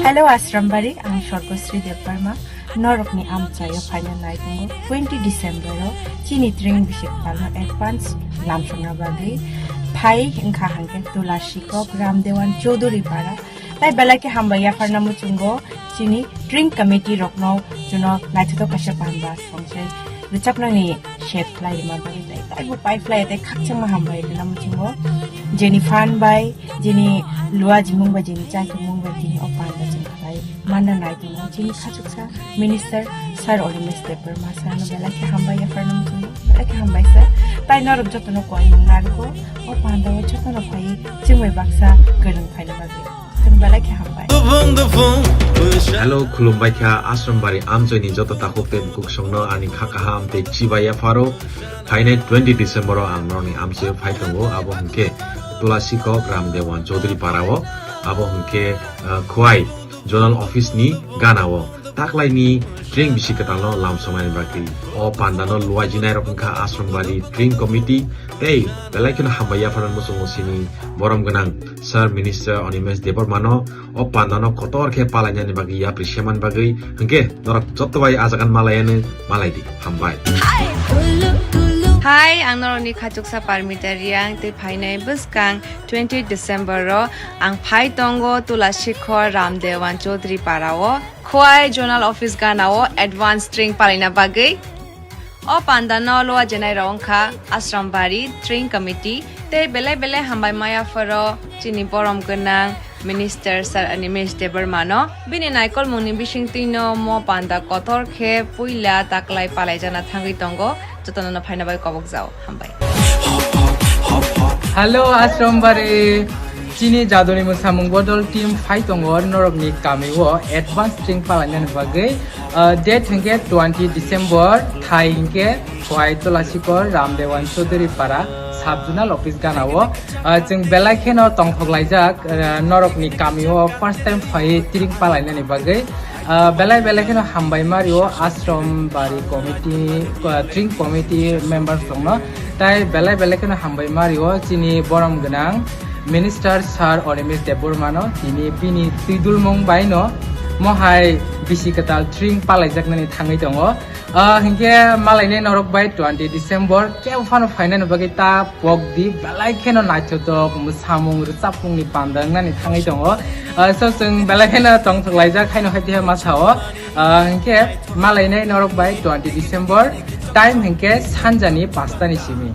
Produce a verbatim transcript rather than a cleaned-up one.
Hello Asrambari, ang Sorgosri Debbarma. Norokni amchaio phaina nai tongo twenty December o chini training bisi kwtalno advance lamsokna bagwi phai wngkha hangkhe Tulasikok Ramdewan Chowdhury Para. Tai belai khe hambai yapharna muchungo chini training committee rokno jono naithotok kaisa panda songchai rwchapnani set khlai rwma bagwi tai taibo pai khlai tei khakchangma hambai rwna muchungo. Jeni phan bai, jeni lua jimung bai, jeni chai tumung bai tini o panda chwng khlai manna nai tongo. Chini khachuksa Minister Sir Animesh Debbarma sir no belai khe hambai yapharna muchungo, belai khe hambai sir. Tai norok jotono koimung narwgo o panda o jotono phai chwng bai baksa kwrwng phaina bagwi. Jotono belai khe hambai. Hello, khulumbai kha Asrambari amchaini joto takhuk tei bukhuk songno ani kha kaham tei chibai yapharo. Phainai twenty December o ang norokni amchaio phai tongo, abo hwnkhe Tulasikok Ramdewan Chowdhury Para o, abo hwnkhe, ah, Khowai Zonal Office ni gana o taklaini training bisi kwtalno lamsoknani bagwi o pandano luaijinai rok wngkha Asrambari Training Committee tei belai kheno hambai yapharna muchungo chini borom gwnang Sir Minister Animesh Debbarma no o pandano kotor khe palainani bagwi yapri semani bagwi hwnkhe norok joto bai ajagan malaiano malaidi. Hambai. Hai, ang norokni khachuksa Parmita Riang tei phainai bwskang twenty December o ang phai tongo Tulasikhor Ramdewan Chowdhury Para o Khowai Zonal Office gana o advance training palaina bagwi. O panda no luaijinai rok wngkha Asrambari Training Committee tei belai belai hambai ma yapharo chini borom gwnang Minister Sir Animesh Debbarma no. Bini naikolmung ni bisingtwi no mo panda kotor khe puila taklai palaijakna thangwi tongo, jotono no phaina bai kobok jao. Hambai. Hello, Asrambari. Chini jadoni mwsamung bodol team phai tongo norokni kamio advance training palainani bagwi. Ah, date hwnkhe twenty December, thai hwnkhe Khowai Tulasikor Ramdewan Chowdhury Para Sub Zonal Office gana o. Ah, chwng belai kheno tongthok laijak, ah, norokni kamio first time phai training palainani bagwi. Ah, belai belai kheno hambai mario Asrambari committee, ah, training committee members rokno. Tai belai belai kheno hambai mario chini borom gwnang Minister Sir Animesh Debbarma no, tini bini twidulmung bai no mohai bisi kwtal training palaijaknani thangwi tongo. Ah, hinkhe malainai norok bai twenty December kebo phano phainani bagwi ta pokdi, belai kheno naithotok mwsamung rwchapmungni panda wngnani thangwi tongo. Ah, so chwng belai kheno tongthok laijak haino hai tiha masa o. Ah, hinkhe malainai norok bai twenty December, time hinkhe sanjani pastani simi.